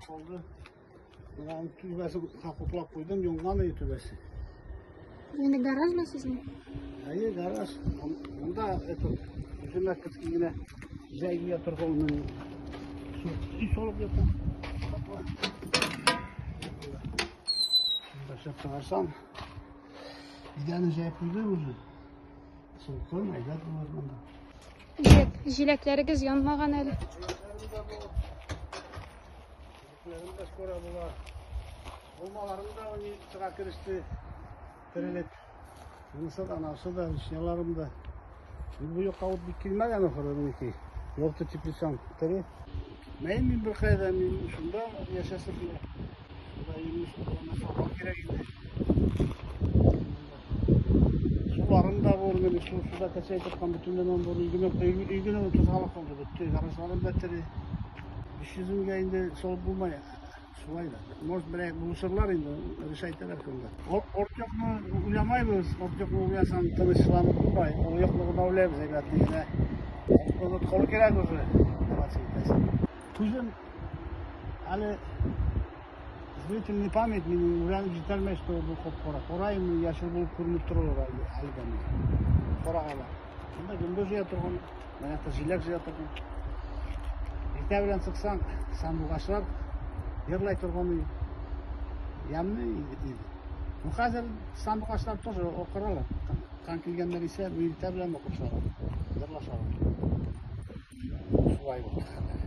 Калды. Менә аның түбәсен каплап куйдым, янган иде түбәсе. Инде гаражмы сезнең? Әйе, гараж. Монда это үземә кечкенә генә җәйгә торган су өй салып ятам. Шунда шәп чыгарсам, идәне җәеп куйдым уже. Салкын, әйбәт булыр монда. Җиләк, җиләкләрегез янмаган әле. Җиләкләрем дә скоро була. Алмаларым да они чыга кереште. Терелеп. Монысы да, анасы да, вишняларым да. Бу якка ут бик килмәгән ахыры минеке. Ярты теплицам тере. Мәй мин бер кайда мин шунда яшәсем килә. Шунда йөрмеш булганда салкын кирәк инде. Суларым да бур, мине су суда кәчәй тоткан бөтенләй бур. Өйгенә өйгенә тузгалак калды бетте. Гаражларым да тере. 500 меңгә инде салып булмай. Шулай да. Может, берәр булышырлар инде, решать итәләр шунда. Орт якны уйламайбыз, орт якны уйласаң тынычланып булмай. Ул якны гына уйлайбыз, әйбәт генә. Аны кол кирәк уже. Давайте итәсең. Күзем әле зрительный память минем өйрәнеп җитәлмәй, что бу коп-кара. Кара инде яшел булып күренеп торыр әле дә миңа. Кара ала. Монда гөмбә җыя торган, менә җиләк җыя торган. Иртә белән чыксаң, сандугачлар йырлай торган ямьле иде. Ну, хәзер сандугачлар тоже акыралар. Таң килгәннәр исә, бу иртә белән акырышалар, йырлашалар. Шулай вот.